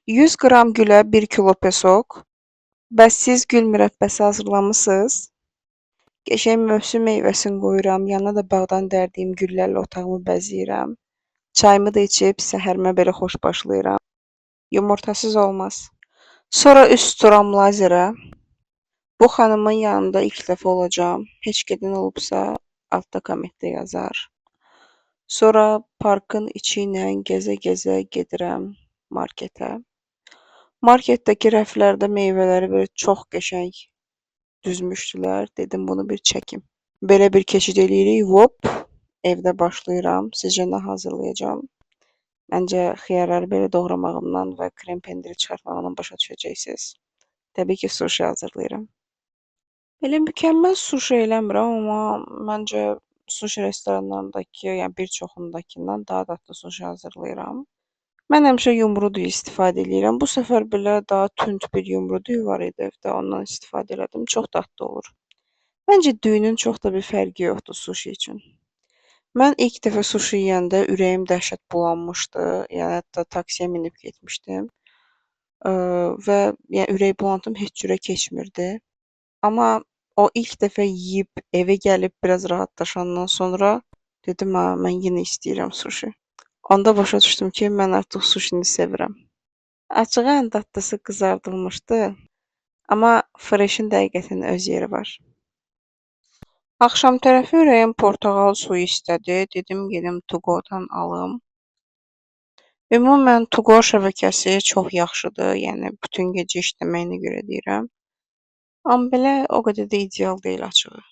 100 qram gülə 1 kilo pesok. Bəs siz gül mürəbbəsi hazırlamısınız? Qəşəng mövsüm meyvəsini qoyuram, yanına da bağdan dərdiyim güllərlə otağımı bəzəyirəm. Çayımı da içib səhərimə belə xoş başlayıram. Yumurtasız olmaz. Sonra üz tuturam lazerə. Bu xanımın yanında ilk dəfə olacağam. Heç gedən olubsa, altda kommentdə yazar. Sonra parkın içi ilə gəzə-gəzə gedirəm marketə. Marketdəki rəflərdə meyvələri belə çox qəşəng düzmüşdülər. Dedim bunu bir çəkim. Belə bir keçid eləyirik. Vop, evdə başlayıram. Sizcə nə hazırlayacağam? Məncə xiyarları belə doğramağımdan və krem pendiri çıxartmağımdan başa düşəcəksiniz. Təbii ki, suşi hazırlayıram. Belə mükəmməl suşi eləmirəm, amma məncə suşi restoranlarındakı, yəni bir çoxundakından daha dadlı suşi hazırlayıram. Mən həmişə yumru düyü istifadə eləyirəm. Bu səfər belə daha tünd bir yumru düyü var idi evdə, ondan istifadə elədim. Çox dadlı olur. Məncə düyünün çox da bir fərqi yoxdur suşi üçün. Mən ilk dəfə suşi yeyəndə ürəyim dəhşət bulanmışdı. Yəni hətta taksiyə minib getmişdim. Və yəni ürək bulantım heç cürə keçmirdi. Amma o ilk dəfə yeyib evə gəlib biraz rahatlaşandan sonra dedim, hə, mən yenə istəyirəm suşi. Onda başa düşdüm ki, mən artıq suşini sevirəm. Açığı ən dadlısı qızardılmışdı, amma freşin də həqiqətən öz yeri var. Axşam tərəfi ürəyim portağal suyu istədi. Dedim gedim Tugodan alım. Ümumən Tugo şəbəkəsi çox yaxşıdır. Yəni bütün gecə işləməyinə görə deyirəm. Amma belə o qədər də ideal deyil açığı.